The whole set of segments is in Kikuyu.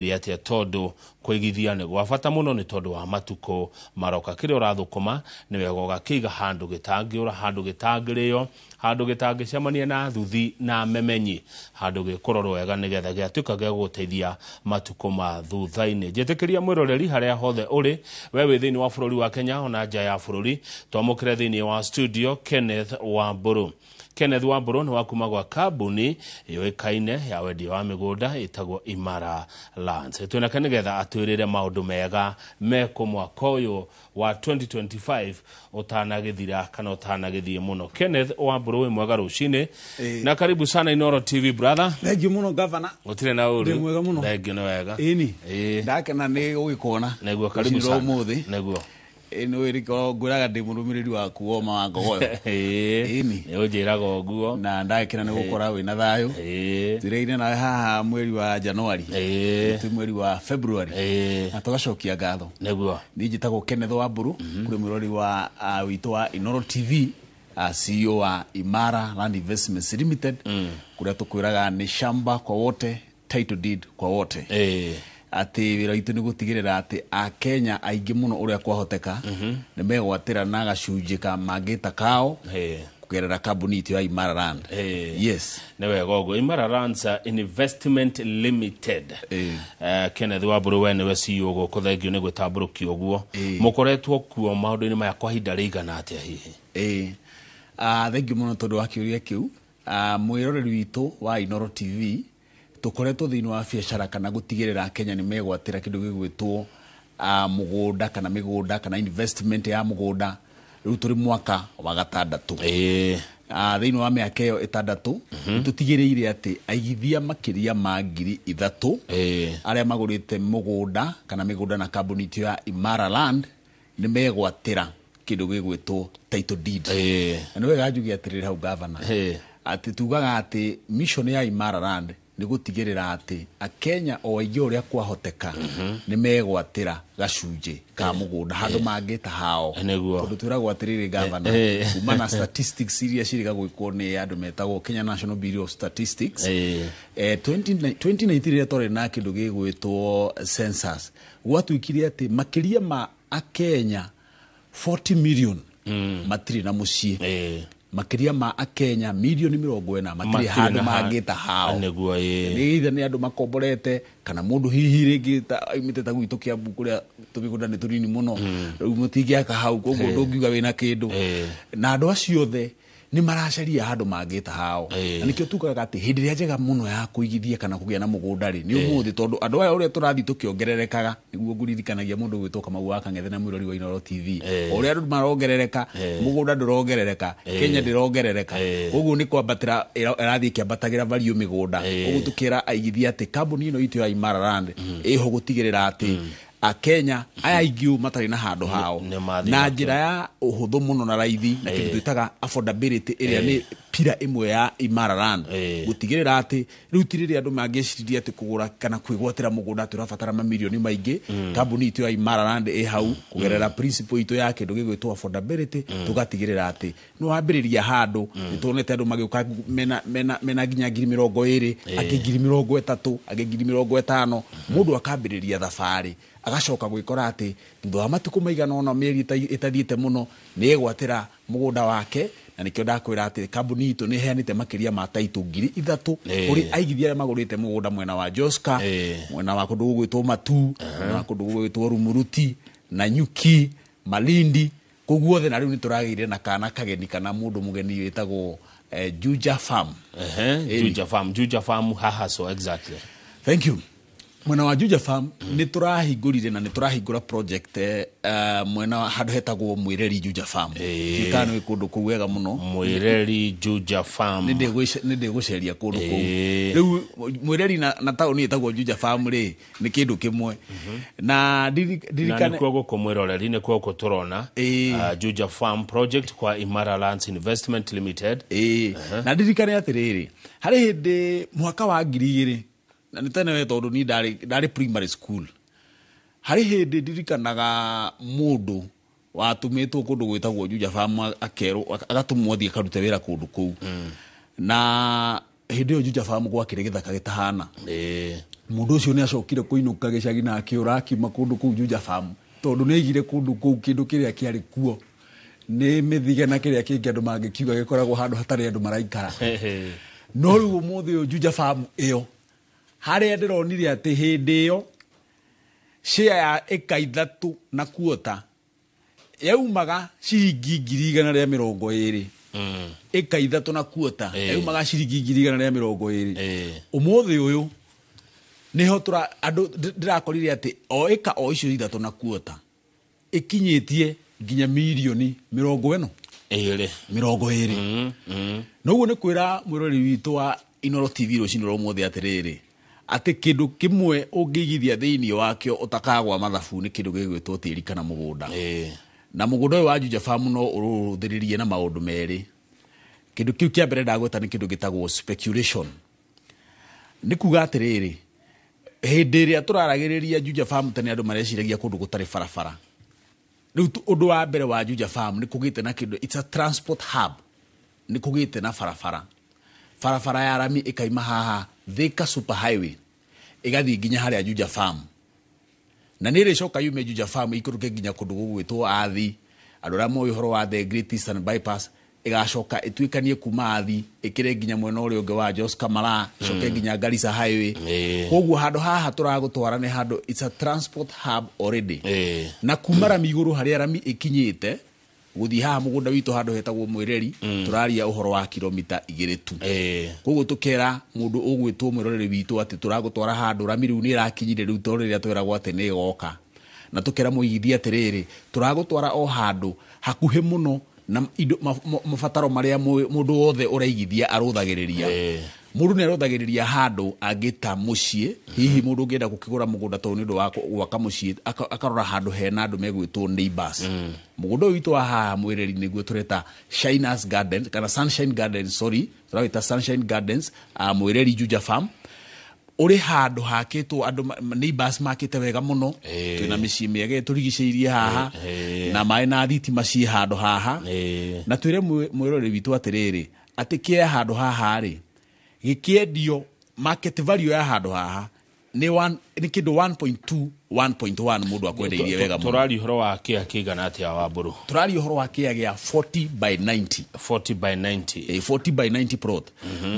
Atĩa tondũ kũigithia nĩ gwa bata mũno nĩ tondũ wa matukũ maroka. Kĩrĩa ũrathũkũma nĩ wega ũgakĩiga handũ gĩtangĩũra, handũ gĩtangĩrĩo, handũ gĩtangĩcemania na thuthi na memenyi, handũ gĩkũrorwo wega nĩgetha gĩatuĩka gĩa gũgũteithia matukũ ma thutha-inĩ. Njĩtĩkĩria mwĩroreri harĩa hothe ũrĩ, we wĩ thĩinĩ wa bũrũri wa Kenya ona nja ya bũrũri, twamũkĩre thĩinĩ wa studio Kenneth Wambũrũ. Kenneth Wambũrũ nĩ wa kuma gwa kambuni yũĩkaine ya wendia wa mĩgũnda ĩtagwo Imara Lands. Twĩnake nĩgetha atwĩrĩre maũndũ mega mekwo mwaka ũyũ wa 2025 ũtanagĩthira kana ũtanagĩthiĩ mũno. Kenneth Wambũrũ, wĩ mwega rũcinĩ na karibu sana Inooro TV, brother. Thengiũ mũno, gavana. Gũtirĩ na ũru. Ndĩ mwega mũno. Thengiũ, nĩ wega. Ĩni. Ĩĩ. Ndakena nĩ gũgĩkuona. Nĩguo, karibu rũcinĩ rwa sana. Ũmũthĩ. Nĩguo. Ĩ nĩ wĩrĩ ngwĩraga ndĩ mũrũmĩrĩri waku woma wa ngogoyo. Ĩĩ. Ĩni. Nĩ ũnjĩraga ũguo. Na ndagĩkena nĩ gũkora wĩna thayũ. Twĩrĩire nawe haha mweri wa Januari. Twĩ mweri wa February. Na tũgacokia ngatho. Niĩ njĩtagwo Kenneth Wambũrũ, kũrĩ mwĩrori wa witũ wa Inooro TV, CEO wa Imara Land Investments Limited, kũrĩa tũkwĩraga nĩ shamba kwa wote, title deed kwa wote. Atĩ wĩra witũ nĩ gũtigĩrĩra atĩ Akenya aingĩ mũno ũrĩa kwahoteka nĩ megwatĩra na gacunjĩ ka mangĩta kao kũgerera kambuni itũ ya Imara Land. Yes. Nĩ wega ũguo. Imara Lands Investment Limited. Kenneth Wambũrũ, we nĩwe CEO gũkũ, thengio nĩ gwĩtambũrũkia ũguo. Mũkoretwo kuo maũndũ-inĩ maya kwa ihinda rĩigana atĩa hihi? Ĩĩ. Thengiũ mũno tondũ wa kĩũria kĩu. Mwĩroreri witũ wa Inooro TV, tũkoretwo thĩinĩ wa biacara kana gũtigĩrĩra Kenya nĩ megwatĩra kĩndũ gĩgwĩtwo mũgũnda kana mĩgũnda kana investment ya mũgũnda rĩu tũrĩ mwaka wa gatandatũ. Thĩinĩ wa mĩaka ĩyo 6 nĩ tũtigĩrĩire atĩ aigithia makĩria ma 3,000 arĩa magũrĩte mũgũnda kana mĩgũnda na kambuni itũ ya Imara Land nĩ megwatĩra kĩndũ gĩgwĩtwo title deed. Na nĩ wega njuge atĩrĩrĩ hau, gavana, atĩ tugaga atĩ mission ya Imara Land nĩ gũtigĩrĩra atĩ Akenya o aingĩ ũrĩa kwahoteka nĩ megwatĩra gacunjĩ ka mũgũnda handũ mangĩta hao. Tondũ twĩragwo atĩrĩrĩ, gavana, kuma na statistics iria cirĩga gwĩkwo nĩ andũ metagwo Kenya National Bureau of Statistics, 2019 rĩrĩa twarĩ na kĩndũ gĩgwĩtwo census, gwatuĩkire atĩ makĩria ma Akenya 40 million matirĩ na mũciĩ. Makĩria ma Akenya mirioni 40 matirĩ matirĩ handũ na mangĩta hao. Nĩguo, ĩĩ. Nĩ either nĩ andũ makomborete kana mũndũ hihi rĩngĩ ta aumĩte ta gwitũ Kĩambu kũrĩa tũmĩgũnda nĩ tũnini mũno, rĩu mũtingĩaka hau, koguo ndũngiuga wĩna kĩndũ. Na andũ acio othe nĩ maracaria handũ mangĩta hao. Na nĩkĩo tugaga atĩ hĩndĩ ĩrĩa njega mũno ya kũigithia kana kũgĩa na mũgũnda rĩ nĩ ũmũthĩ, tondũ andũ aya ũrĩa tũrathiĩ tũkĩongererekaga, nĩguo ngũririkanagia mũndũ gwĩtwo Kamau wa Kang'ethe na mwĩrori wa Inooro TV, o ũrĩa andũ marongerereka, mũgũnda ndũrongerereka, Kenya ndĩrongerereka, koguo nĩ kwambatĩra ĩrathiĩ ĩkĩambatagĩra value mĩgũnda. Koguo tũkĩra aigithia atĩ kambuni ĩno itũ ya Imara Land ĩho gũtigĩrĩra atĩ Akenya aya aingĩ ũũ matarĩ na handũ hao nĩ mathiĩ na nakĩo. Njĩra ya ũhũthũ mũno na raithi na kĩndũ twĩtaga affordability, ĩrĩa nĩ pillar ĩmwe ya Imara Land, gũtigĩrĩra atĩ rĩu ti rĩrĩa andũ mangĩciria atĩ kũgũra kana kwĩgwatĩra mũgũnda atĩ ũrabatara mamirioni maingĩ. Kambuni itũ ya Imara Land ĩ hau kũgerera principle itũ ya kĩndũ gĩgwĩtwo affordability, tũgatigĩrĩra atĩ nĩ wambĩrĩria handũ. Nĩ tuonete andũ magĩũka mena nginya 20,000, angĩ 30,000, angĩ 50,000. Mũndũ akambĩrĩria thabarĩ agacoka gwĩkora atĩ thutha wa matukũ maigana ũna, mĩeri ĩtathiĩte mũno, nĩ egwatĩra mũgũnda wake. Na nĩkĩo ndakwĩra atĩ kambuni itũ nĩ ĩheanĩte makĩria ma taitũ 3,000 kũrĩ aigithia arĩa magũrĩte mũgũnda mwena wa Joska, mwena wa kũndũ gũgwĩtwo Matu, mwena wa kũndũ gũgwĩtwo Rumuruti, Nanyuki, Malindi, kũu guothe. Na rĩu nĩ tũragĩire na kana kageni kana mũndũ mũgeni wĩtagwo Juja Farm. Juja Farm, Juja Farm haha, so exactly. Thank you. Mwena wa Juja Farm nĩ tũrahingũrire na nĩ tũrahingũra project mwena wa handũ hetagwo Mwĩreri Juja Farm. Ndiũĩ nĩ kũndũ kũu wega mũno. Mwĩreri Juja Farm. Nĩ ndĩgũceria kũndũ kũu. Rĩu Mwĩreri na taũni ĩtagwo Juja Farm rĩ nĩ kĩndũ kĩmwe na na ndirikane. Nĩkuo gũkũ, mwĩroreri, nĩkuo gũkũ tũrona Juja Farm project kwa Imara Lands Investment Limited. Ĩĩ, na ndirikane atĩrĩrĩ, harĩ hĩndĩ mwaka wa 2000, na nĩ tene we tondũ niĩ ndarĩ primary school, harĩ hĩndĩ ndirikanaga mũndũ watũmĩtwo kũndũ gwĩtagwo Juja Farm, akerwo agatũmwo athiĩ akarute wĩra kũndũ kũu na Hĩndĩ ĩyo Juja Farm gwakĩrĩ gĩthaka gĩtahana. Ĩĩ. Mũndũ ũcio nĩ acokire kũinũka gĩcagi na akĩũra akiuma kũndũ kũu Juja Farm, tondũ nĩ aigire kũndũ kũu kĩndũ kĩrĩa kĩarĩ kuo nĩ mĩthige na kĩrĩa kĩngĩ andũ mangĩkiuga gĩkoragwo handũ hatarĩ andũ maraikara. No rĩu ũmũthĩ ũyũ Juja Farm ĩyo harĩa ndĩronire atĩ hĩndĩ ĩyo share ya ĩka 3.25 yaumaga ciringi 120,000. Ĩka 3.25 yaumaga ciringi 120,000. Ũmũthĩ ũyũ niho tũra andũ ndĩrakorire atĩ o ĩka o icio 3.25 ĩkinyĩtie nginya mirioni 40. 20. 20. Noguo nĩ kwĩra mwĩroreri witũ wa Inoro TV rũcinĩ rwa ũmũthĩ atĩrĩrĩ, atĩ kĩndũ kĩmwe ũngĩigithia thĩinĩ wakĩo ũtakagwa mathabu nĩ kĩndũ gĩgwĩtwo tĩri kana mũgũnda. Na mũgũnda ũyũ wa Juja Farm no ũrũthĩrĩrie na maũndũ merĩ. Kĩndũ kĩu kĩa mbere ndagweta nĩ kĩndũ gĩtagwo speculation. Nĩ kuga atĩrĩrĩ, hĩndĩ ĩrĩa tũraragĩrĩria Juja Farm tene andũ mareciragia kũndũ gũtarĩ barabara. Rĩu ũndũ wa mbere wa Juja Farm nĩ kũgĩte na kĩndũ, it's a transport hub, nĩ kũgĩte na barabara, barabara ya rami ĩkaima haha Thika Super Highway ĩgathiĩ nginya harĩa Juja Farm, na nĩ ĩrĩcoka yume Juja Farm ikũrũke nginya kũndũ gũgwĩtwo Athi. Andũ arĩa moĩ ũhoro wa the Great Eastern Bypass, ĩgacoka ĩtuĩkanie kuma Athi ĩkĩre nginya mwena ũrĩa ũngĩ wa Jos Kamara, ĩcoke nginya Garissa Highway. Koguo handũ haha tũragũtwara nĩ handũ, it's a transport hub already. Na kuma rami igũrũ harĩa rami ĩkinyĩte gũthiĩ haha mũgũnda witũ handũ hetagwo Mwĩreri, tũraria ũhoro wa kilomita 2 tu. Koguo tũkera mũndũ ũgwĩtwo mwĩroreri witũ atĩ tũragũtwara handũ rami rĩu nĩ ĩrakinyire rĩu, to rĩrĩa tweragwo atĩ nĩ ĩgoka. Na tũkera mũigithia atĩrĩrĩ, tũragũtwara o handũ hakuhĩ mũno na indo mabataro marĩa mũndũ wothe ũraigithia arũthagĩrĩria. Mũndũ nĩ arũthagĩrĩria handũ angĩta mũciĩ. Hihi mũndũ ũngĩenda gũkĩgũra mũgũnda tondũ nĩ ũndũ wa gwaka mũciĩ, akarora handũ hena andũ megwĩtwo neighbors. Mũgũnda ũyũ witũ wa haha Mwĩreri nĩguo tũreta Shiners Garden kana Sunshine Gardens, sorry, tũrawĩta Sunshine Gardens, Mwĩreri Juja Farm, ũrĩ handũ hakĩtwo andũ neighbors makĩte wega mũno. Twĩna mĩciĩ mĩega ĩtũrigicĩirie haha na maĩ na thitima ciĩ handũ haha. Na twĩre mwĩroreri witũ atĩrĩrĩ, atĩ kĩa handũ haha rĩ gĩkĩendio, market value ya handũ haha nĩ kĩndũ 1.2 1.1 mũndũ akwendeirie wega mũno. Tũraria ũhoro wa kĩa kĩigana atĩa, Wambũrũ? Tũraria ũhoro wa kĩa gĩa 40 by 90. 40 by 90. 40 by 90 plot.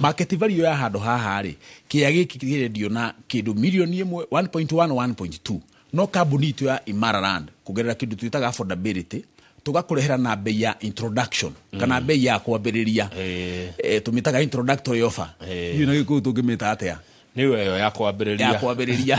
Market value ya handũ haha rĩ, kĩa gĩkĩ kĩrendio na kĩndũ mirioni 1, 1.1 1.2, no kambuni itũ ya Imara Land kũgerera kĩndũ twĩtaga affordability tũgakũrehera na bei ya introduction kana bei ya kwambĩrĩria. Tũmĩtaga introductory offer. Hiũ na gĩkũyũ tũngĩmĩta atĩa? Nĩyo ĩyo ya kwambĩrĩria. Ya kwambĩrĩria.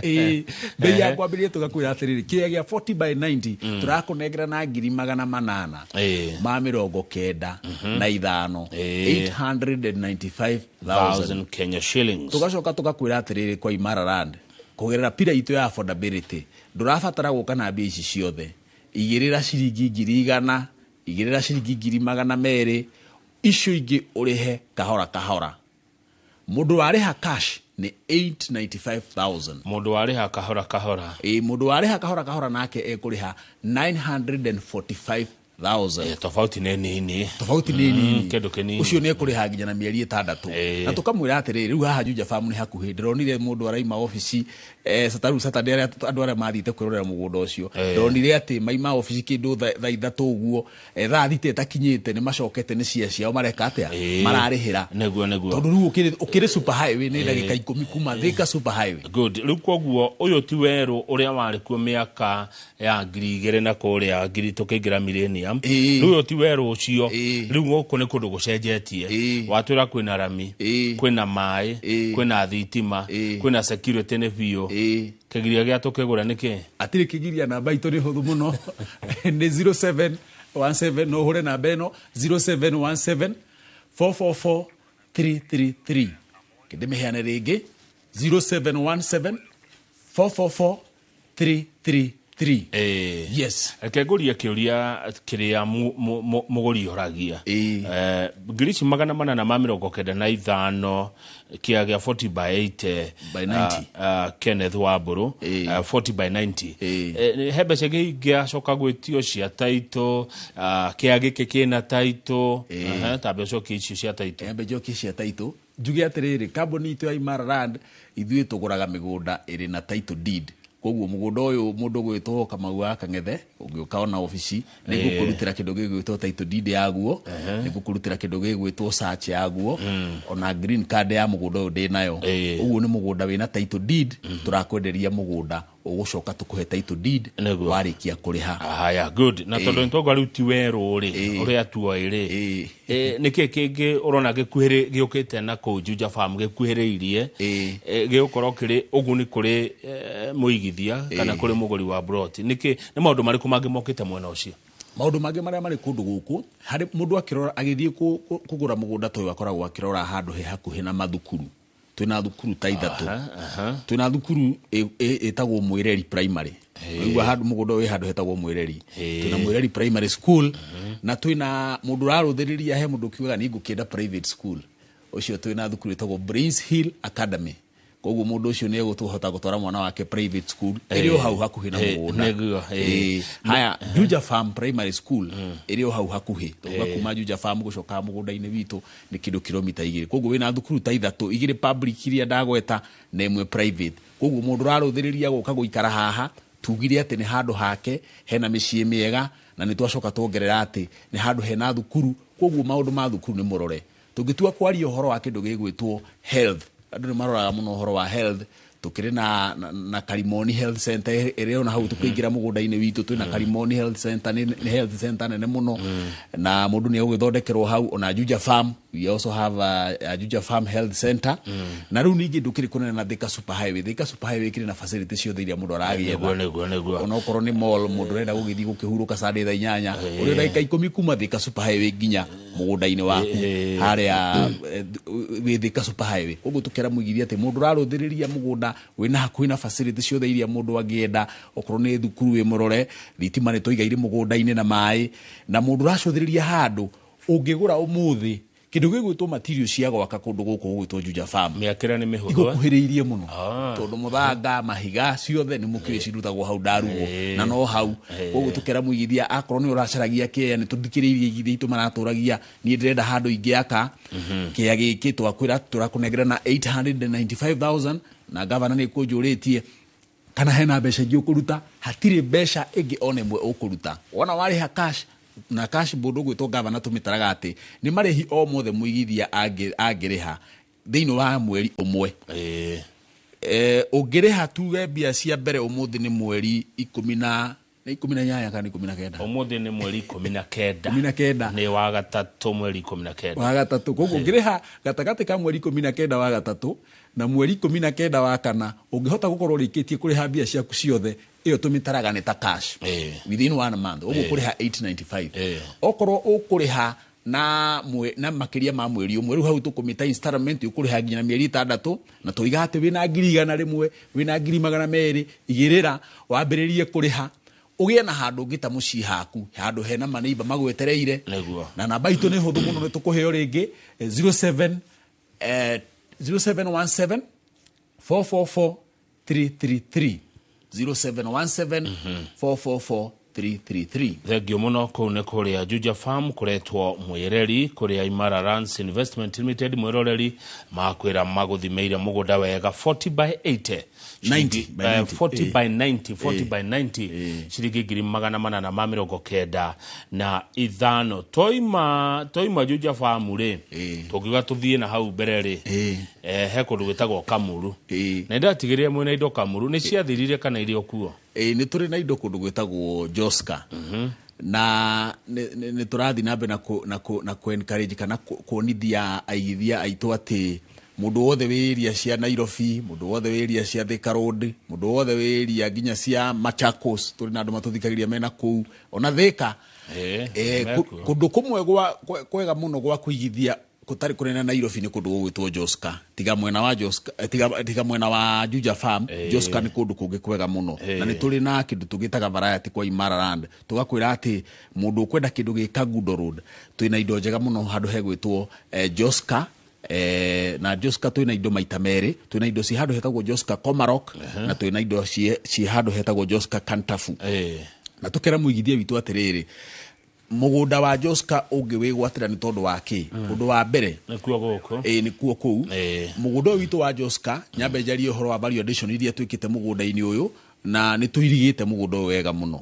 Ĩĩ, bei ya kwambĩrĩria tũgakwĩra atĩrĩrĩ, kĩrĩa gĩa 40 by 90 tũrakũnengera na 895,000. 895,000 thousand Kenya shillings. Tũgacoka tũgakwĩra atĩrĩrĩ, kwa Imara Land kũgerera pira itũ ya affordability ndũrabatara gũka na mbia ici ciothe. Igĩrĩra ciringi 100,000, igĩrĩra ciringi 200,000, icio ingĩ ũrĩhe kahora kahora. Mũndũ warĩha cash nĩ 895,000. Mũndũ warĩha kahora kahora. Ĩ, mũndũ warĩha kahora kahora nake ekũrĩha 945,000. Tofauti nĩ nini. Tofauti nĩ nini. Kĩndũ kĩnini. Ũcio nĩ ekũrĩha nginya na mĩeri 6. Na tũkamwĩra atĩrĩrĩ, rĩu haha Juja Farm nĩ hakuhĩ. Ndĩronire mũndũ araima obici rĩu Saturday arĩa andũ arĩa mathiĩte kwĩrorera mũgũnda ũcio, ndĩronire atĩ maima obici kĩndũ thaa 3 ũguo, thaa 6 ĩtakinyĩte nĩ macokete nĩ cia ciao mareka atĩa? Mararĩhĩra. Nĩguo, nĩguo. Tondũ rĩu ũkĩrĩ super highway nĩ ndagĩka 10 kuma Thika Super Highway. Good. Rĩu koguo ũyũ ti werũ ũrĩa warĩ kuo mĩaka ya 2000 na kũrĩa ngiri tũkĩingĩra millennium. Rĩu ũyũ ti werũ ũcio. Rĩu gũkũ nĩ kũndũ gũcenjetie. Watwĩra kwĩna rami, kwĩna maĩ, kwĩna thitima, kwĩna security nĩ biũ. Kĩgiria gĩa tũkĩgũra nĩ kĩ? Atirĩ kĩgiria. Namba itũ nĩ hũthũ mũno, nĩ 0717, no ũhũre namba ĩno 0717 444 333. Kĩndĩmĩheane rĩngĩ, 0717 444 333. 3. Yes. Reke ngũrie kĩũria kĩrĩa mũgũri oragia. Ngiri ici 495 kĩa gĩa 40 by 80 By 90. Kenneth Wambũrũ. 40 by 90. He mbeca ingĩ ingĩacoka gwĩtio cia title, kĩa gĩkĩ kĩna title? Aha, ta mbeca ũcokie icio cia title. Embe njokie cia title, njuge atĩrĩrĩ, kambuni itũ ya Imara Land, ithuĩ tũgũraga mĩgũnda ĩrĩ na title deed. Koguo mũgũnda ũyũ, mũndũ gwĩtwo Kamau wa Kang'ethe, ũngĩũka ona obici, nĩ ngũkũrutĩra kĩndũ gĩgwĩtwo title deed yaguo, nĩ ngũkũrutĩra kĩndũ gĩgwĩtwo search yaguo, ona green card ya mũgũnda ũyũ ndĩnayo. Ũguo nĩ mũgũnda wĩna title deed. Tũrakwenderia mũgũnda, ũgũcoka tũkũhe title deed warĩkia kũrĩha. Haya, good. Na tondũ nĩtwauga rĩu ti werũ rĩ, ũrĩa tuoĩ rĩ, nĩkĩ kĩngĩ ũrona gĩkuhĩrĩ gĩũkĩte na kũu Juja Farm gĩkuhĩrĩirie, gĩgũkorwo kĩrĩ ũguni kũrĩ mũigithia kana kũrĩ mũgũri wa plot? Nĩkĩ, nĩ maũndũ marĩkũ mangĩ mokĩte mwena ũcio? Maũndũ mangĩ marĩa marĩ kũndũ gũkũ, harĩ mũndũ akĩrora agĩthiĩ kũgũra mũgũnda ta ũyũ, akoragwo akĩrora handũ he hakuhĩ na mathukuru. Twĩna thukuru ta ithatũ. Aha, aha. Twĩna thukuru ĩtagwo Mwĩreri Primary. Ũigua handũ mũgũnda wĩ handũ hetagwo Mwĩreri. Twĩna Mwĩreri Primary School, na twĩna mũndũ ũrarũthĩrĩria, he mũndũ ũkiugaga nĩ ngũkĩenda private school, ũcio twĩna thukuru ĩtagwo Brains Hill Academy. Koguo mũndũ ũcio nĩ egũhota gũtwara mwana wake private school ĩrĩ o hau hakuhĩ na mũgũnda. Nĩguo. Haya, Juja Farm Primary School ĩrĩ o hau hakuhĩ. Tuga kuma Juja Farm gũcoka mũgũnda-inĩ witũ nĩ kĩndũ kilomita 2. Koguo wĩna thukuru ta ithatũ, igĩrĩ public iria ndagweta na ĩmwe private. Koguo mũndũ ũrarũthĩrĩria gũka gũikara haha, tugire atĩ nĩ handũ hake hena mĩciĩ mĩega, na nĩ twacoka tuongerera atĩ nĩ handũ hena thukuru. Koguo maũndũ ma thukuru nĩ mũrore. Tũngĩtua kwaria ũhoro wa kĩndũ gĩgwĩtwo health, andũ nĩ maroraga mũno ũhoro wa health. Tũkĩrĩ na Karimoni Health Center ĩrĩ ona hau tũkĩingĩra mũgũnda-inĩ witũ. Twĩna Karimoni Health Center, nĩ health center nene mũno, na mũndũ nĩ egũgĩthondekerwo hau. Ona Juja Farm, we also have a Juja Farm Health Center. Na rĩu ningĩ ndũkĩrĩ kũnene na Thika Super Highway. Thika Super Highway ĩkĩrĩ na facility ciothe iria mũndũ aragĩetha. Nĩguo, nĩguo. Onokorwo nĩ mall, mũndũ ũrenda gũgĩthiĩ gũkĩhurũka Sunday thaa 8, ũrĩ ndagĩka 10 kuma Thika Super Highway nginya mũgũnda-inĩ waku harĩa wĩ Thika Super Highway. Koguo tũkĩra mũigithia atĩ mũndũ ũrarũthĩrĩria mũgũnda wĩna hakuhĩ na facility ciothe iria mũndũ angĩenda, okorwo nĩ thukuru wĩ mũrore, thitima nĩ tũigaire mũgũnda-inĩ na maĩ, na mũndũ ũracũthĩrĩria handũ ũngĩgũra ũmũthĩ kĩndũ gĩgwĩtwo material cia gwaka kũndũ gũkũ gũgwĩtwo Juja Farm, Mĩakĩre nĩ mĩhũthũ, eh? Igũkuhĩrĩirie mũno, tondũ mũthanga, mahiga, ciothe nĩ mũkĩũĩ cirutagwo hau ndarugo na no hau. Koguo tũkera mũigithia, akorwo nĩ ũracaragia kĩea, nĩ tũthikĩrĩirie igithia itũ maratũragia, niĩ ndĩrenda handũ ingĩaka kĩea gĩkĩ, twakwĩra tũrakũnengera na 895,000. Na gavana nĩ kũnjũrĩtie kana hena mbeca ingĩ ũkũruta. Hatirĩ mbeca ĩngĩ ona ĩmwe ũkũruta wona warĩha cash. Na cash, mũndũ ũgwĩtwo gavana tũmĩtaraga atĩ nĩ marĩhi o mothe mũigithia angĩrĩha thĩinĩ wa mweri ũmwe. Ũngĩrĩha tuge mbia cia mbere ũmũthĩ, nĩ mweri ikũmi na nĩ 18 kana 19? Ũmũthĩ nĩ mweri 19. 19. Nĩ wa gatatũ, mweri 19. Wa gatatũ. Koguo ũngĩrĩha gatagatĩ ka mweri 19 wa gatatũ na mweri 19 wa kana, ũngĩhota gũkorwo ũrĩkĩtie kũrĩha mbia ciaku ciothe, ĩyo tũmĩtaraga nĩ ta cash within one month. Ũguo kũrĩha 895. Okorwo ũkũrĩha na makĩria ma mweri ũmwe, rĩu hau tũkũmĩta installment, ũkũrĩha nginya mĩeri 6. Na tũiga atĩ wĩna ngiri 100, wĩna 200,000, igĩrĩra wambĩrĩrie kũrĩha, ũgĩe na handũ ũngĩta mũciĩ haku, handũ hena maneiba magwetereire. Na namba itũ nĩ hũthũ mũno, nĩ tũkũheo rĩngĩ, 07 0717 444 333, 0717 444 333. Thengio mũno. Kũu nĩ kũrĩa Juja Farm kũretwo Mwĩreri, kũrĩa Imara Lands Investment Limited. Mwĩroreri, makwĩra magũthimĩire mũgũnda wega 40 by 80. 90 by 90. 40 by 90, 40 by 90, ciringi 495,000. Toima Juja Farm rĩ, tũngiuga tũthiĩ na hau mbere rĩ, he kũndũ gwĩtagwo Kamuru. Na nĩndatigĩrĩre mwĩna indo Kamuru, nĩ ciathirire kana irĩ o kuo? Ĩ, nĩ tũrĩ na indo kũndũ gwĩtagwo Joska, na nĩ tũrathiĩ na mbere na kũ encourage kana kuonithia aigithia aitũ atĩ mũndũ wothe wĩ area cia Nairobi, mũndũ wothe wĩ area cia Thika Road, mũndũ wothe wĩ area nginya cia Machakos, tũrĩ na andũ matũthikagĩrĩria mena kũu ona Thika. Mekuo. Kũndũ kũmwe kwega mũno gwa kũigithia Gũtarĩ kũnene Nairobi nĩ kũndũ gũgwĩtwo Joska. Tiga mwena wa Joska, tiga mwena wa Juja Farm. Joska nĩ kũndũ kũngĩ kwega mũno. Na nĩ tũrĩ na kĩndũ tũgĩtaga variety kwa Imara Land. Tũgakwĩra atĩ mũndũ ũkwenda kĩndũ gĩ Kangundo Road, twĩna indo njega mũno handũ hegwĩtwo Joska. Na Joska twĩna indo maita merĩ. Twĩna indo ci handũ hetagwo Joska Komarok, na twĩna indo ci handũ hetagwo Joska Kantafu. Na tũkera mũigithia witũ atĩrĩrĩ, mũgũnda wa Joska ũngĩwĩgwatĩra nĩ tondũ wa kĩ? Ũndũ wa mbere, Nĩkuo gũkũ. Ĩĩ, nĩkuo kũu. Mũgũnda ũyũ witũ wa Joska, nyambe njarie ũhoro wa value addition iria twĩkĩte mũgũnda-inĩ ũyũ, na nĩ tũirigĩte mũgũnda ũyũ wega mũno.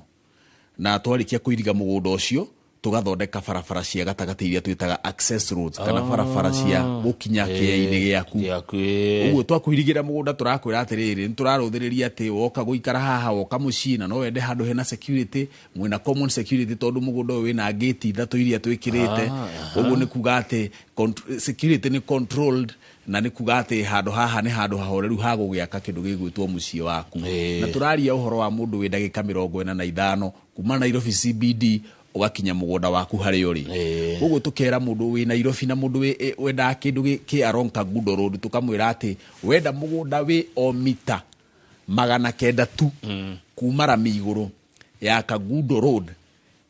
Na twarĩkia kũiriga mũgũnda ũcio, tũgathondeka barabara cia gatagatĩ iria twĩtaga access roads, kana barabara cia gũkinya kĩea-inĩ gĩaku. Gĩaku, ĩĩ. Ũguo twakũirigĩra mũgũnda tũrakwĩra atĩrĩrĩ, nĩ tũrarũthĩrĩria atĩ woka gũikara haha, woka mũciĩ, na no wende handũ hena security, mwĩna common security, tondũ mũgũnda ũyũ wĩna gate ithatũ iria twĩkĩrĩte. Ũguo nĩ kuga atĩ security nĩ controlled, na nĩ kuga atĩ handũ haha nĩ handũ hahoreru ha gũgĩaka kĩndũ gĩgwĩtwo mũciĩ waku. Na tũraria ũhoro wa mũndũ wĩ ndagĩka 45 kuma Nairobi CBD ũgakinya mũgũnda waku harĩa ũrĩ. Koguo tũkera mũndũ wĩ Nairobi na mũndũ wendaga kĩndũ kĩ along Kangundo Road, tũkamwĩra atĩ wenda mũgũnda wĩ o mita 900 tu kuma rami igũrũ ya Kangundo Road,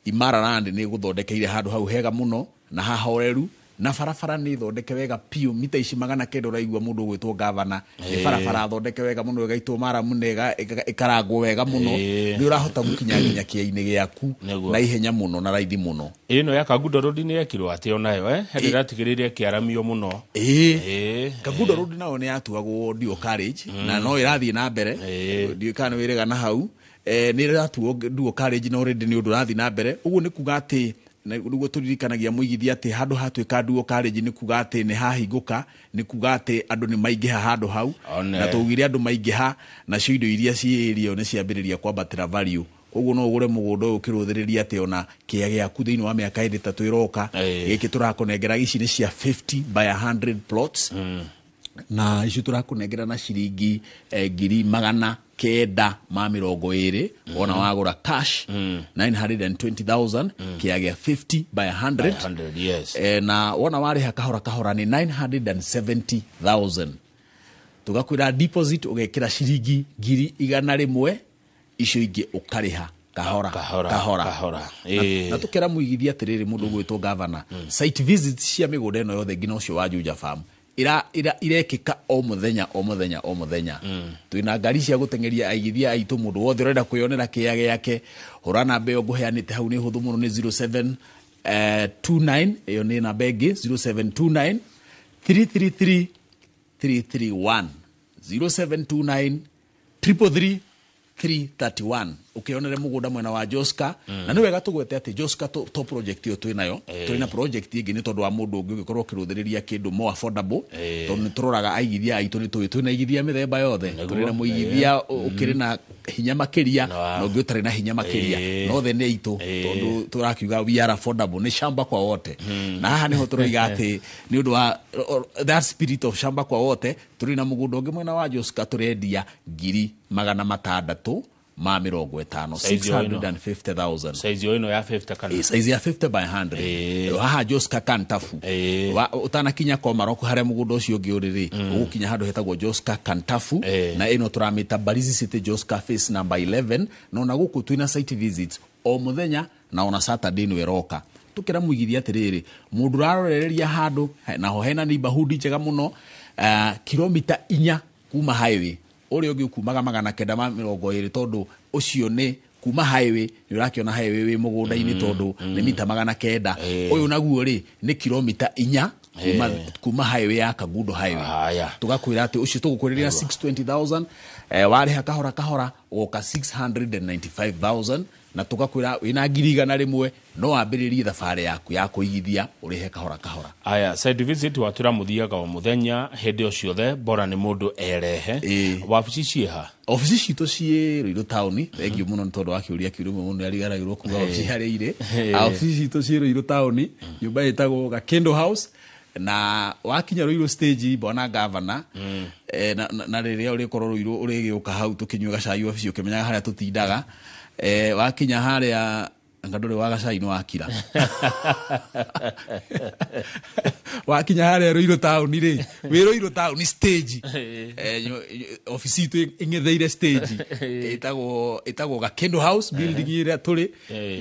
Imara Land nĩ ĩgũthondekeire handũ hau hega mũno na hahoreru, na barabara nĩ thondeke wega piũ. Mita ici 900 ũraigua mũndũ ũgwĩtwo gavana, nĩ barabara thondeke wega mũno, ĩgaitwo maramu na ĩkarangwo wega mũno. Nĩ ũrahota gũkinya nginya kĩea-inĩ gĩaku na ihenya mũno na raithi mũno. Ĩno ya Kangundo Road nĩ yekirwo atĩ onayo, Hĩndĩ ĩratigĩrĩire ĩkĩaramio mũno. Kangundo Road nayo nĩ yatuagwo dual carriage, na no ĩrathiĩ na mbere. Ndiũĩ kana nĩ wĩrega na hau. Nĩ ĩratuo dual carriage na already nĩ ũndũ ũrathiĩ na mbere. Ũguo nĩ kuga atĩ nĩguo tũririkanagia mũigithia atĩ handũ hatuĩka dual carriage nĩ kuga atĩ nĩ hahingũka, nĩ kuga atĩ andũ nĩ maingĩha handũ hau. Na tũugire andũ maingĩha, nacio indo iria ciĩ area ĩyo nĩ ciambĩrĩria kwambatĩra value. Koguo no ũgũre mũgũnda ũyũ ũkĩrũthĩrĩria atĩ ona kĩea gĩaku thĩinĩ wa mĩaka ĩrĩ ĩtatũ ĩroka, gĩkĩ tũrakũnengera ici nĩ cia 50 by 100 plots. Na icio tũrakũnengera na ciringi 920,000, wona wagũra cash 920,000, kĩea gĩa 50 by 100. By 100, yes. Na wona warĩha kahora kahora nĩ 970,000. Tũgakwĩra deposit ũgekĩra ciringi 100,000, icio ingĩ ũkarĩha kahora, Kahora, kahora. kahora. Na tũkera mũigithia atĩrĩrĩ, mũndũ ũgwĩtwo gavana, site visits cia mĩgũnda ĩno yothe nginya ũcio wa Juja Farm irekĩka o mũthenya, o mũthenya, o mũthenya. Twĩna ngari cia gũteng'eria aigithia aitũ, mũndũ wothe ũrenda kwĩyonera kĩea gĩake, hũra namba ĩyo ngũheanĩte hau, nĩ hũthũ mũno, nĩ zero seven, two nine, ĩyo nĩ namba ĩngĩ, zero seven two nine, three three three, three three one. Zero seven two nine, triple three, three thirty one. Ũkĩonere mũgũnda mwena wa Joska. Na nĩ wega tũgwete atĩ Joska to project ĩyo twĩnayo. Twĩna project ĩngĩ nĩ tondũ wa mũndũ ũngĩ ũngĩkorwo ũkĩrũthĩrĩria kĩndũ more affordable. Tondũ nĩ tũroraga aigithia aitũ, nĩ tũĩ twĩna aigithia mĩthemba yothe. Tũrĩ na mũigithia ũkĩrĩ na hinya makĩria, na ũngĩ ũtarĩ na hinya makĩria. No othe nĩ aitũ, tondũ tũrakiuga we are affordable, nĩ shamba kwa wote. Na haha nĩho tũroiga atĩ nĩ ũndũ wa that spirit of shamba kwa wote, tũrĩ na mũgũnda ũngĩ mwena wa Joska tũrendia 650,000, Size ĩyo ĩno. 650,000. Size ĩyo ĩno ya 50 kana? Size ya 50 by 100. Haha Joska Kantafu. Ũtanakinya Komarok harĩa mũgũnda ũcio ũngĩ ũrĩ rĩ, ũgũkinya handũ hetagwo Joska Kantafu. Na ĩno tũramĩta Mbarizi City Joska phase number 11. Na ona gũkũ twĩna site visits o mũthenya, na ona Saturday nĩ ĩroka. Tũkĩra mũigithia atĩrĩrĩ, mũndũ ũrarorereria handũ, naho hena neighborhood njega mũno, kilomita 4 kuma highway. Ũrĩa ũngĩ ũkumaga 920, tondũ ũcio nĩ kuma highway, nĩ ũrakĩona highway wĩ mũgũnda-inĩ, tondũ nĩ mita 900. Ũyũ naguo rĩ, nĩ kilomita 4 kuma highway ya Kangundo highway. Tũgakwĩra atĩ ũcio tũgũkwĩrĩria 620,000, warĩha kahora kahora ũgoka 695,000, na tũgakwĩra wĩna 100,000 no wambĩrĩrie thabarĩ yaku ya kũigithia ũrĩhe kahora kahora. Aya, site visit watwĩra mũthiaga o mũthenya hĩndĩ o ciothe, bora nĩ mũndũ erehe. Wabici ciĩha? Obici citũ ciĩ Ruiru taũni. Thengiũ mũno nĩ tondũ wa kĩũria kĩu, rĩmwe mũndũ nĩariganagĩrwo kuga obici harĩa irĩ. Obici citũ ciĩ Ruiru taũni, nyũmba ĩtagwo Gakendo House. Na wakinya Ruiru stage bwana gavana, na rĩrĩa ũrĩkorwo Ruiru ũrĩgĩũka hau tũkĩnyua gacai obici ũkĩmenyaga harĩa tũtindaga. Wakinya harĩa Anga ndũrĩ wa gacai nĩ wakira. Wakinya harĩa Ruiru taũni rĩ, wĩ Ruiru taũni stage. Obici itũ ĩng'etheire stage. Ĩtagwo Gakendo House building ĩrĩa tũrĩ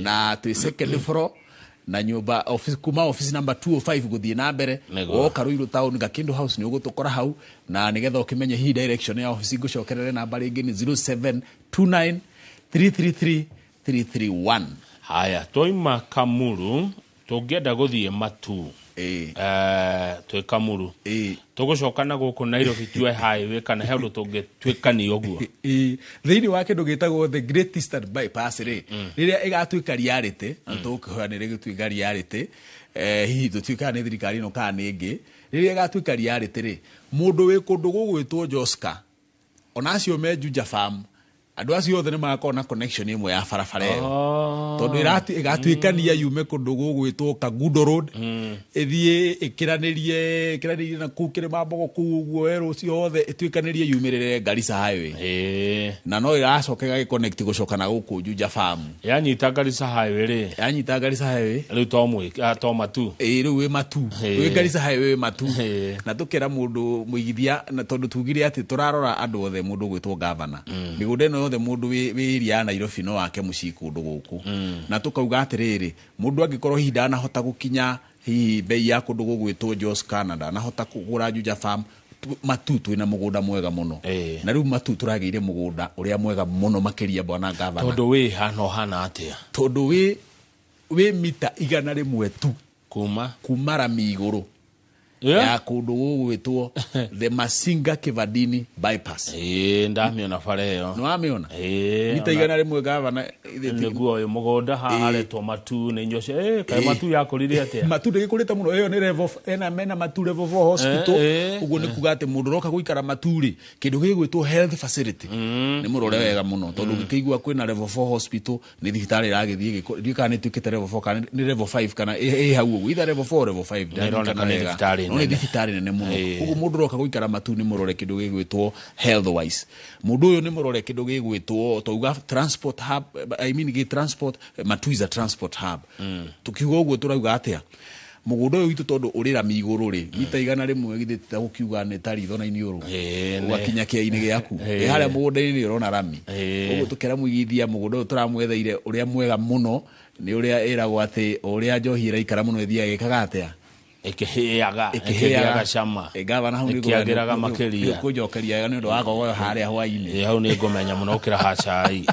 na twĩ second floor na nyũmba office kuma office number 205 gũthiĩ na mbere. Woka Ruiru town Gakendo House nĩ ũgũtũkora hau, na nĩgetha ũkĩmenye hihi direction ya office ngũcokerere namba rĩngĩ nĩ 0729 333 331. Haya, twaima Kamuru tũngĩenda gũthiĩ Matu, twĩ Kamuru tũgũcoka na gũkũ Nairobi tuoe highway kana he ũndũ tũngĩtuĩkania ũguo? Thĩinĩ wa kĩndũ gĩtagwo the Great Eastern Bypass rĩ, rĩrĩa ĩgatuĩka reality, na tũgũkĩhoya nĩ rĩgĩtuĩka reality, hihi tũtuĩkaga nĩ thirikari ĩno kana nĩ ĩngĩ, rĩrĩa ĩgatuĩka reality rĩ, mũndũ wĩ kũndũ gũgwĩtwo Joska, ona acio me Juja Farm, andũ acio othe nĩ magakorwo na connection ĩmwe ya barabara ĩyo, tondũ ĩgatuĩkania yume kũndũ gũgwĩtwo Kangundo Road, ĩthiĩ ĩkĩranĩrie na kũu Kĩrĩma Mbogo kũu ũguo werũ ũcio wothe, ĩtuĩkanĩrie yumĩrĩre Garissa Highway, na no ĩracoka ĩgagĩconnect gũcoka na gũkũ Juja Farm. Yanyita Garissa Highway rĩ, yanyita Garissa Highway rĩu to Matu. Ĩĩ, rĩu wĩ Matu, wĩ Garissa Highway wĩ Matu. Na tũkĩra mũndũ mũigithia, na tondũ tugire atĩ tũrarora andũ othe, mũndũ ũgwĩtwo gavana, mĩgũnda ĩno yothe mũndũ wĩ area ya Nairobi no wake mũciĩ kũndũ gũkũ, na tũkauga atĩrĩrĩ, mũndũ angĩkorwo hihi ndanahota gũkinya hihi bei ya kũndũ gũgwĩtwo Jos Canada, ndanahota kũgũra Juja Farm, Matu twĩna mũgũnda mwega mũno. Na rĩu Matu tũragĩire mũgũnda ũrĩa mwega mũno makĩria, bwana gavana. Tondũ wĩ hana ũhana atĩa? Tondũ wĩ mita 100 tu kuma kuma rami igũrũ ya kũndũ gũgwĩtwo the Masinga Kivandini Bypass. Ĩĩ, ndamĩona bara ĩyo. Nĩ wamĩona? Ĩĩ. Mita 100, gavana. Nĩguo ũyũ mũgũnda haha haretwo Matu nĩ inyuo kaĩ Matu yakũrire atĩa? Matu ndĩgĩkũrĩte mũno, ĩyo nĩ level ena mena Matu level 4 hospital. Ũguo nĩ kuga atĩ mũndũ ũroka gũikara Matu rĩ, kĩndũ gĩgwĩtwo health facility nĩ mũrore wega mũno, tondũ ũngĩkĩigua kwĩna level 4 hospital nĩ thibitarĩ ĩragĩthiĩ ĩgĩkũ-, ndiũĩ kana nĩ ĩtuĩkĩte level 4 kana nĩ level 5 kana ĩ hau ũguo, either level 4 or level 5. Nĩ ĩroneka nĩ Wega. thibitarĩ No nĩ nene. Thibitarĩ nene mũno. Ũguo mũndũ ũroka gũikara Matu nĩ mũrore kĩndũ gĩgwĩtwo health wise, mũndũ ũyũ nĩ mũrore kĩndũ gĩgwĩtwo twauga transport hub, I mean gĩ transport, Matu is a transport hub. Tukiuga ũguo tũrauga atĩa? Mũgũnda ũyũ witũ tondũ ũrĩ rami igũrũ rĩ, mita 100 githĩ ti ta gũkiuga nĩ ta ritho na iniũrũ, ũgakinya kĩainĩ gĩaku, wĩ harĩa mũgũnda-inĩ nĩ ũrona rami. Ũguo tũkĩra mũigithia mũgũnda ũyũ tũramwetheire ũrĩa mwega mũno nĩ ũrĩa ĩragwo atĩ o ũrĩa njohi ĩraikara mũno ĩthiaga ĩkaga atĩa? Ĩkĩhĩaga. Ĩkĩhĩaga. Ĩkĩgĩaga cama. Gavana, hau nĩ Ĩkĩagĩraga makĩria. Nĩũkũnjokeria wega nĩ ũndũ wa gogoyo harĩa hwainĩ. Ĩĩ, hau nĩ ngũmenya mũno gũkĩra ha cai.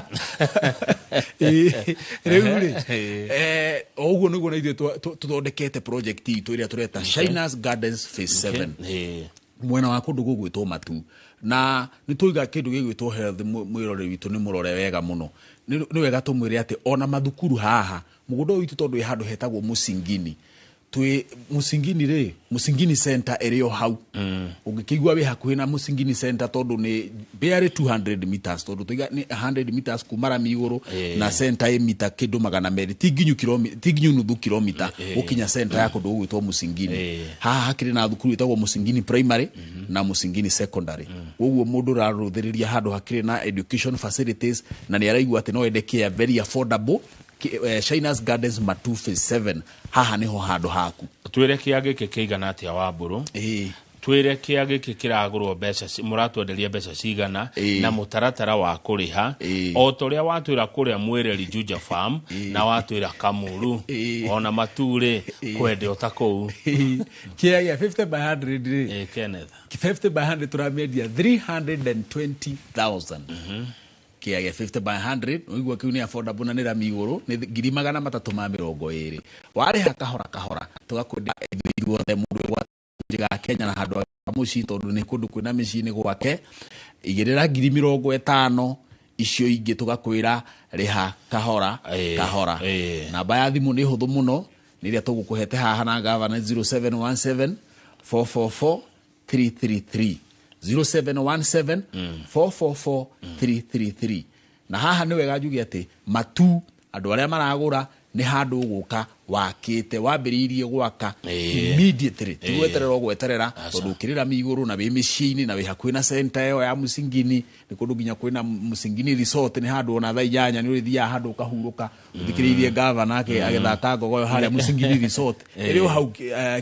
Rĩu rĩ, o ũguo nĩguo na ithuĩ tũthondekete project itũ ĩrĩa tũreta Shiners Gardens Phase 7 mwena wa kũndũ gũgwĩtwo Matu, na nĩ tũiga kĩndũ gĩgwĩtwo health. Mwĩrore witũ nĩ mũrore wega mũno. Nĩ wega tũmwĩre atĩ ona mathukuru haha mũgũnda ũyũ witũ, tondũ wĩ handũ hetagwo Mũcingini, twĩ Mũcingini rĩ, Mũcingini Center ĩrĩ o hau. Ũngĩkĩigua wĩ hakuhĩ na Mũcingini Center, tondũ nĩ barely 200 meters, tondũ tũiga nĩ 100 meters kuma rami igũrũ na center ĩ mita kĩndũ 200, ti nginyu ti nginyu nuthu kilomita gũkinya center ya kũndũ gũgwĩtwo Mũcingini. Haha hakĩrĩ na thukuru ĩtagwo Mũcingini Primary na Mũcingini Secondary. Koguo mũndũ ũrarũthĩrĩria handũ hakĩrĩ na education facilities na nĩ araigua atĩ no ende care very affordable, Shiners Gardens Matu Phase 7, haha nĩho handũ haku. Twĩre kĩa gĩkĩ kĩigana atĩa, Wambũrũ? Twĩre kĩa gĩkĩ kĩragũrwo mbeca mũratwenderia mbeca cigana, na mũtaratara wa kũrĩha, o ta ũrĩa watwĩra kũrĩa mwĩreri Juja Farm na watwĩra Kamuru, ona Matu rĩ, kwende o ta kũu. Kĩa gĩa 50 by 100 rĩ, Kenneth. 50 by 100 tũramĩendia 320,000. Kĩa gĩa 50 by 100, ũigua kĩu nĩ affordable na nĩ rami igũrũ, nĩ 320,000. Warĩha kahora kahora tũgakwendia ithuĩ ithuothe, mũndũ wĩ gwake ga Kenya na handũ ha mũciĩ, tondũ nĩ kũndũ kwĩna mĩciĩ-inĩ gwake, igĩrĩra 50,000, icio ingĩ tũgakwĩra rĩha kahora kahora. Namba ya thimũ nĩ hũthũ mũno, nĩ ĩrĩa tũgũkũhete haha na gavana, 0717 444 333, 0717 444 333. Na haha nĩ wega njuge atĩ Matu andũ arĩa maragũra nĩ handũ ũgũka Wakĩte, wambĩrĩirie gwaka immediately, ti gweterera ũgweterera, tondũ ũkĩrĩra mĩigũrũ na wĩ mĩciĩ-inĩ na wĩ hakuhĩ na center ĩyo ya Musingini. Nĩ kũndũ nginya kwĩna Musingini Resort, nĩ handũ ona thaa 8 nĩ ũrĩthiaga handũ ũkahurũka ũthikĩrĩirie gavana agĩthaka ngogoyo harĩa Musingini Resort ĩrĩ o hau,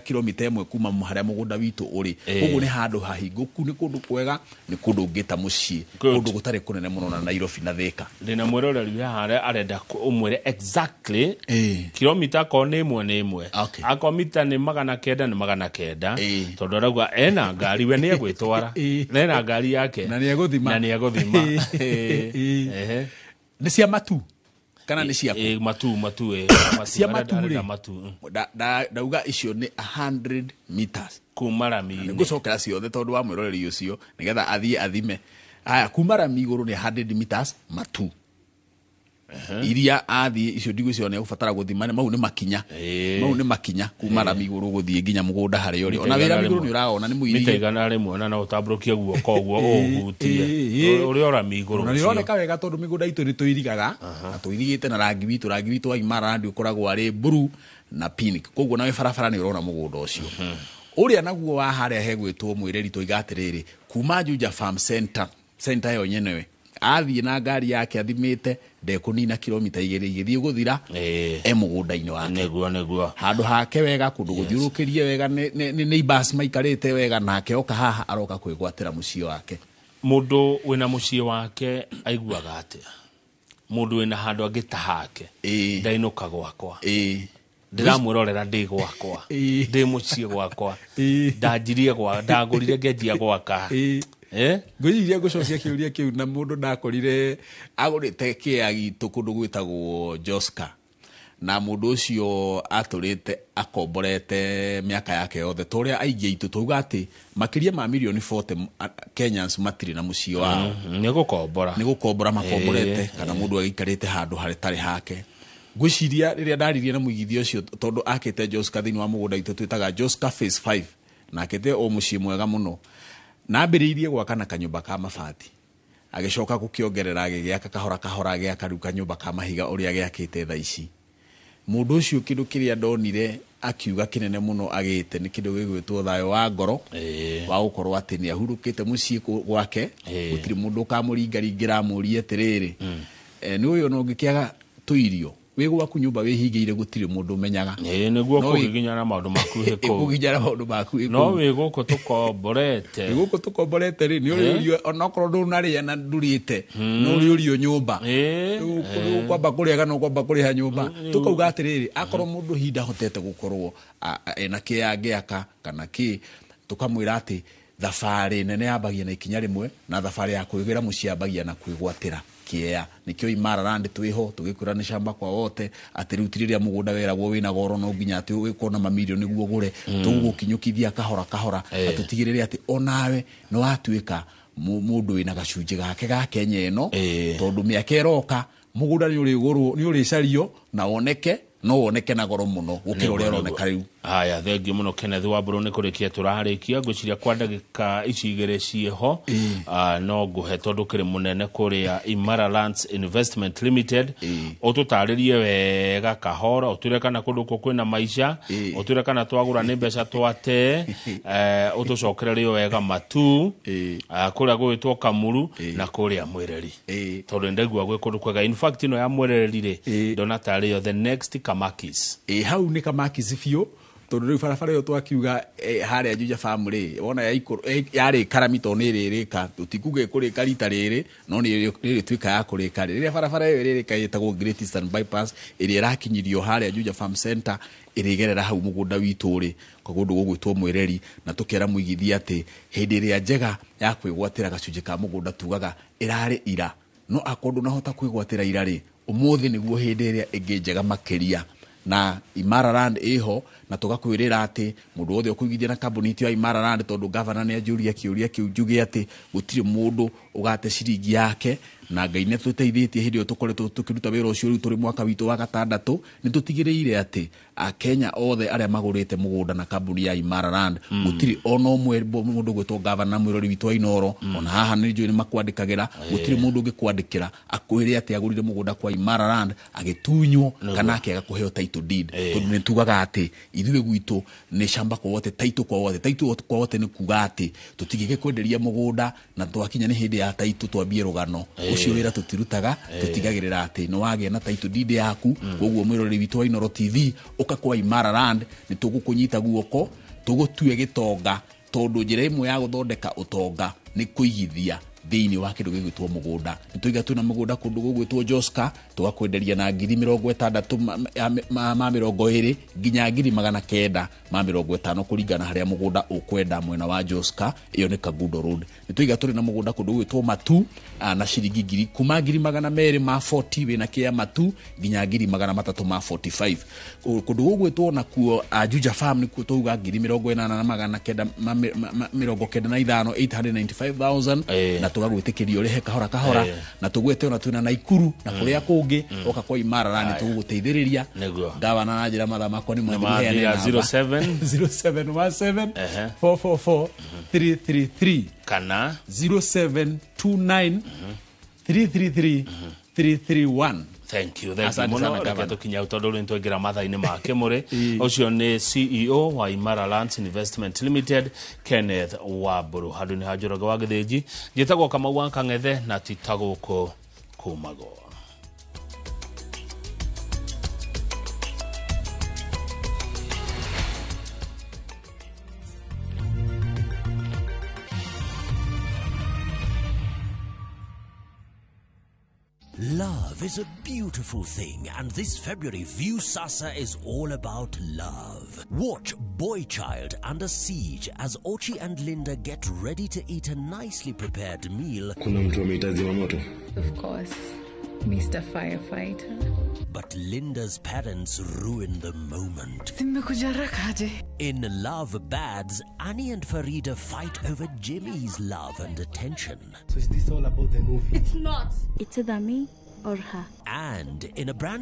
kilomita 1 kuma harĩa mũgũnda witũ ũrĩ. Koguo nĩ handũ hahingũku, nĩ kũndũ kwega, nĩ kũndũ ũngĩta mũciĩ, kũndũ gũtarĩ kũnene mũno na Nairobi na Thĩka. Ndĩna mwĩroreri haha arenda ũmwĩre exactly kilomita, akorwo nĩ ĩmwe nĩ ĩmwe, akorwo mita nĩ 900 nĩ 900, tondũ arauga ena ngari, we nĩ egwĩtwara na ena ngari yake. Na nĩ egũthima. Na nĩ egũthima. Nĩ cia matu kana nĩ ciaku? Matu, matu, matu. Cia matu arenda rĩ. Matu. Ndauga icio nĩ 100 meters kuma rami-inĩ. Ngũcokera ciothe tondũ wa mwĩroreri ũcio, nĩgetha athiĩ athime. Aya, kuma rami igũrũ nĩ 100 meters matu iria athiĩ icio, ndigwĩciria nĩ egũbatara gũthima, mau nĩ makinya. Mau nĩ makinya kuma rami igũrũ gũthiĩ nginya mũgũnda harĩa ũrĩ. Mita Ona wĩ igana rami igũrũ rĩmwe. nĩ ũraona nĩ Mita mũirige. 100 na no ũtambũrũkie guoko ũguo ũhutie ũrĩ o rami igũrũ Na nĩ ũcio. ũroneka wega tondũ mĩgũnda itũ nĩ tũirigaga na tũirigĩte na rangi witũ. Rangi witũ wa Imara Land ũkoragwo arĩ blue na pink, koguo nawe barabara nĩ ũrona mũgũnda ũcio. Ũrĩa naguo wa harĩa hegwĩtwo Mwĩreri, tũiga atĩrĩrĩ, kuma Juja Farm Center, center ĩyo nyenewe, athiĩ na ngari yake athimĩte ndekũnina kilomita 2 igĩthiĩ gũthira, e mũgũnda-inĩ wake. Nĩguo. Handũ hake wega, kũndũ gũthiũrũrũkĩrie wega, nĩ neighbors maikarĩte wega nake. Oka haha aroka kwĩgwatĩra mũciĩ wake. Mũndũ wĩna mũciĩ wake aiguaga atĩa? Mũndũ wĩna handũ angĩ ta hake, ndainũka gwakwa, ndĩramwĩrorera ndĩ gwakwa, ndĩ mũciĩ gwakwa, ndanjirie gwa ndagũrire ngĩanjia gwaka. Eh? Ngwĩciria ngũcokia kĩũria kĩu na mũndũ ndakorire agũrĩte kĩea gitũ kũndũ gwĩtagwo Joska, na mũndũ ũcio atũrĩte akomborete mĩaka yake yothe, ta ũrĩa aingĩ aitũ tauga atĩ makĩria ma mirioni 40 Kenyans matirĩ na mũciĩ wao. Nĩ gũkombora. Nĩ gũkombora makomborete, kana mũndũ agĩikarĩte handũ hatarĩ hake. Ngwĩciria rĩrĩa ndaririe na mũigithia ũcio, tondũ akĩte Joska thĩinĩ wa mũgũnda witũ twĩtaga Joska Phase 5, na akĩte o mũciĩ mwega mũno, na ambĩrĩirie gwaka na kanyũmba ka mabati, agĩcoka gũkĩongerera, agĩgĩaka kahora kahora, agĩaka rĩu kanyũmba ka mahiga ũrĩa gĩakĩte thaa ici. Mũndũ ũcio, kĩndũ kĩrĩa ndonire akiuga kĩnene mũno agĩte nĩ kĩndũ gĩgwĩtwo thayũ wa ngoro, wa gũkorwo atĩ nĩ ahurũkĩte mũciĩ gwake. Gũtirĩ mũndũ ũkamũringaringĩra amũrie atĩrĩrĩ, nĩ ũyũ ona ũngĩkĩaga tũirio wĩ gwaku nyũmba wĩhingĩire, gũtirĩ mũndũ ũmenyaga. Nĩguo. No Kũgiginyana maũndũ maku hĩ kũu. Kũginyana maũndũ maku ĩ No kũu. wĩ gũkũ tũkomborete. Wĩ gũkũ tũkomborete rĩ, nĩ ũrĩũrio onokorwo ndũnarĩa na ndũrĩte, no ũrĩũrio nyũmba. Rĩu kwamba kũrĩa kana ũkwamba kũrĩha nyũmba. Tũkauga atĩrĩrĩ, akorwo mũndũ hihi ndahotete gũkorwo ena kĩ angĩaka kana kĩ, tũkamwĩra atĩ thabarĩ nene yambagia na ikinya rĩmwe, na thabarĩ ya kwĩgĩra mũciĩ yambagia na kwĩgwatĩra kĩea. Nĩkĩo Imara Land twĩho tũgĩkwĩra nĩ shamba kwa wote, atĩ rĩu ti rĩrĩa mũgũnda weragwo wĩna goro no nginya atĩ wĩkwo na mamirioni nĩguo ũgũre. Tũgũgũkinyũkithia kahora kahora na tũtigĩrĩre atĩ onawe nĩ watuĩka mũndũ wĩna gacunjĩ gake ga Kenya ĩno, tondũ mĩaka ĩroka mũgũnda nĩ ũrĩgũrwo, nĩ ũrĩcario na woneke, no woneke na goro mũno gũkĩra ũrĩa ũroneka rĩu. Haya, thengiũ mũno Kenneth Wambũrũ. Nĩ kũrĩkia tũrarĩkia, ngwĩciria kwa ndagĩka ici 2 ciĩho. No ngũhe, tondũ kĩrĩ mũnene kũrĩa Imara Lands Investment Limited, ũtũtarĩrie wega kahora, ũtwĩre kana kũndũ kũ kwĩna maica, ũtwĩre kana twagũra nĩ mbeca twate, ũtũcokererie wega matu, kũrĩa gwĩtwo Kamuru na kũrĩa Mwĩreri, tondũ nĩndaigua gwĩ kũndũ kwega. In fact, ĩno ya Mwĩreri rĩ, ndona tarĩ yo the next Kamakis. Ĩ, hau nĩ Kamakis biũ, tondũ rĩu barabara ĩyo twakiuga, harĩa Juja Farm rĩ, wona ya yarĩ karami, tondũ nĩ ĩrĩrĩka, tũtikuga ĩkũrĩka rita rĩrĩ, no nĩ ĩrĩtuĩka ya kũrĩka. Rĩrĩa barabara ĩyo ĩrĩrĩka, ĩtagwo Great Eastern Bypass, ĩrĩa ĩrakinyirio harĩa Juja Farm Center, ĩrĩgerera hau mũgũnda witũ rĩ, kwa kũndũ gũgwĩtwo Mwĩreri. Na tũkera mũigithia atĩ hĩndĩ ĩrĩa njega ya kwĩgwatĩra gacunjĩ ka mũgũnda tugaga ĩrarĩ ira, no akorwo ndũnahota kwĩgwatĩra ira rĩ, ũmũthĩ nĩguo hĩndĩ ĩrĩa ĩngĩ njega makĩria. Na Imara Land ĩho, na tũgakwĩrĩra atĩ mũndũ wothe ũkũigithia na kambuni itũ ya Imara Land, tondũ gavana nĩ anjũria kĩũria kĩu, njuge atĩ gũtirĩ mũndũ ũgate ciringi yake. Na Ngai nĩ atũteithĩtie hĩndĩ ĩyo tũkoretwo tũkĩruta wĩra ũcio. Rĩu tũrĩ mwaka witũ wa gatandatũ, nĩ tũtigĩrĩire atĩ Akenya othe arĩa magũrĩte mũgũnda na kambuni ya Imara Land, gũtirĩ ona ũmwe mũndũ gwĩtwo gavana, mwĩrori witũ wa Inooro, ona haha nĩ njũĩ nĩ makwandĩkagĩra, gũtirĩ mũndũ ũngĩkwandĩkĩra akwĩre atĩ agũrire mũgũnda kwa Imara Land agĩtunywo kana akĩaga kũheo title deed, tondũ nĩ tugaga atĩ ithuĩ gwitũ nĩ shamba kwa wote, title kwa wote. Title kwa wote nĩ kuga atĩ tũtingĩgĩkwenderia mũgũnda na twakinya nĩ hĩndĩ ya title twambie rũgano. Ũcio wĩra tũtirutaga. Tũtigagĩrĩra atĩ nĩ wagĩa na title deed yaku. Koguo mwĩroreri witũ wa Inooro TV, ũka kwa Imara Land, nĩ tũgũkũnyita guoko tũgũtue gĩtonga, tondũ njĩra ĩmwe ya gũthondeka ũtonga nĩ kũigithia thĩinĩ wa kĩndũ gĩgwĩtwo mũgũnda. Nĩ tũiga twĩna mũgũnda kũndũ gũgwĩtwo Joska, tũgakwenderia na 60,000 ma 20 nginya 950,000, kũringana harĩa mũgũnda ũkwenda mwena wa Joska. Ĩyo nĩ Kangundo Road. Nĩ tũiga tũrĩ na mũgũnda kũndũ gũgwĩtwo Matu, na ciringi ngiri kuma 240,000 wĩna kĩa Matu nginya 345,000. Kũndũ gũgwĩtwo nakuo Juja Farm nĩkuo twauga 8,995, 895,000, na tũgagwĩtĩkĩria ũrĩhe kahora kahora. Na tũgwĩte ona twĩna Naikuru na kũrĩa kũngĩ, oka kwa Imara Land, tũgũgũteithĩrĩria. Gavana, na njĩra mathaa makwa nĩ mathiru, heane Nĩmathira. namba. 07 0717 444 333 kana 0729 333 331. Thank you, thank you Asante muno. sana, Reke Gavana. tũkinye hau tondũ rĩu nĩtwaingĩra mathaa-inĩ ma kĩmũrĩ. Ũcio nĩ CEO wa Imara Lands Investment Limited, Kenneth Wamburu. Handũ-inĩ ha Njoroge wa Gĩthĩnji, njĩtagwo Kamau wa Kang'ethe, na ti ta gũkũ kumagwo. Love is a beautiful thing, and this February, Viusasa is all about love. Watch Boy Child Under Siege as Ochi and Linda get ready to eat a nicely prepared meal, Kuna mtu ameita zimamoto. Of course, Mr. Firefighter. But Linda's parents ruin the moment. Zimekuja haraka aje? In Love Bads, Annie and Farida fight over Jimmy's love and attention. So is this all about the movie? It's not. It's either me or her. And in a brand